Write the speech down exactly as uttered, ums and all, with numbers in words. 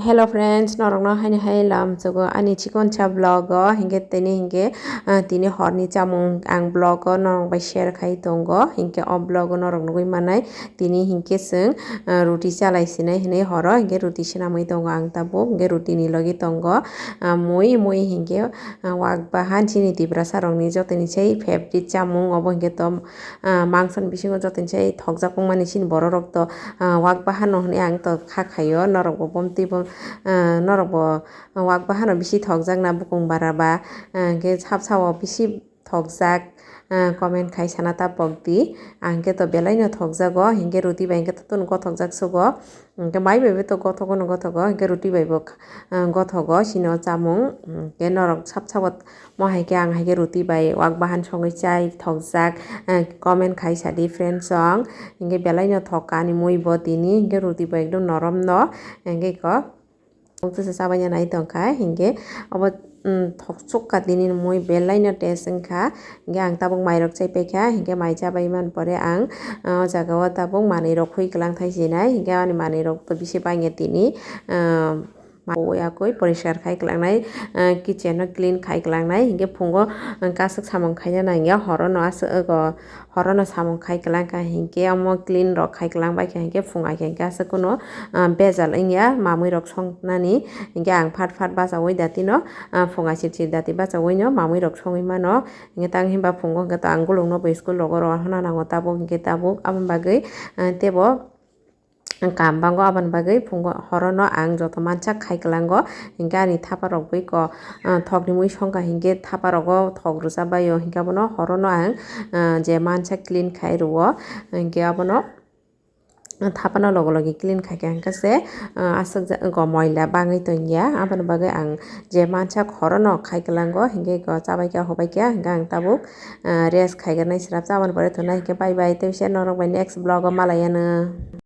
Hello friends, norokno haini hai lamsogo ani chikon cha vlog o, hinkhe tini hinkhe, ah, tini horni chamung ang vlog o norok bai share khai tongo, hinkhe o vlog o norok nugui manai tini hinkhe chwng, ah, ruti chalai sinai hinui horo hinkhe ruti swnamwi tongo ang tabuk, hinkhe ruti ni logi tongo, ah, mui, mui hinkhe, ah, wak bahan chini Tiprasa rokni jotoni sai favorite chamung obo hinkhe to, ah, mangso ni bisingo jotoni sai thokjak wngmani chini borok rok to, ah, wak bahan no hinui ang to kha khaio, norok bo bomtwi bo, ah, norok bo wak bahan no bisi thokjak na bukung bara ba, ah, hinkhe sap sao bisi thokjak, ah, comment khai sana ta pokdi, ang khe to belai no thokjago, hinkhe ruti bai hinkhe to tun gothokjak sugo, hinkhe mai bai bo to gothogo no gothogo, hinkhe ruti bai bo, ah, gothogo, chini o chamung, hinkhe norok sap sao mo hai khe ang hai khe ruti bai wak bahan songwi chai thokjak, ah, comment khai sadi friends song, hinkhe belai no thok ani mui bo tini, hinkhe ruti bo ekdom norom no, hinkhe ko. Tongtwsa chabaina nai tongkha, hinkhe obo, mm, thokchukka tini mui belai no taste wngkha, hinkhe ang tabuk mairok chaipaikha, hinkhe mai chabai man pore ang, ah, o jaga o tabuk manwi rok khui kwlang thai sinai, hinkhe ani manwi rok to bisi bangya tini, ah, ma-, yakui poriskar khai kwlangnai, ah, kitchen no clean khai kwlangnai, hinkhe phungo, ah, kasuk samung khaina nangya, horo no aswk, o, horo no samung khai kwlang kha hinkhe omo clean rok khai kwlang bai kha hinkhe phung ai kha hinkhe aswk kuno, ah, bejal wngya mamui rok songnani hinkhe ang phat phat bachaui datino, ah, phung ai sir sir dati bachaui no mamui rok songwi mano hinkhe tang hinba phungo hinkhe to ang gulung no bo school rogo rohorna nango tabuk hinkhe tabuk aboni bagwi, ah, tebo. Kam bango aboni bagwi phungo horono ang joto mansa khai kwlango, hinkhe ani thapa rok bai ko, ah, thokni mui songkha hinkhe thapa rogo thok rwcha baio hinkhe abono horono ang, ah, je mansa clean khai rwo hinkhe abono thapano logo logi clean khai kha hinkhe se, ah, aswk ja-, go moila bangwi tongya aboni bagwi ang je mansa horono khai kwlango hinkhe go chabai kha hobai kha hinkhe ang tabuk, ah, rest khai gwnai srap cha aboni pore thunai hinkhe bye bye tei se norok bai next vlog o malai anw.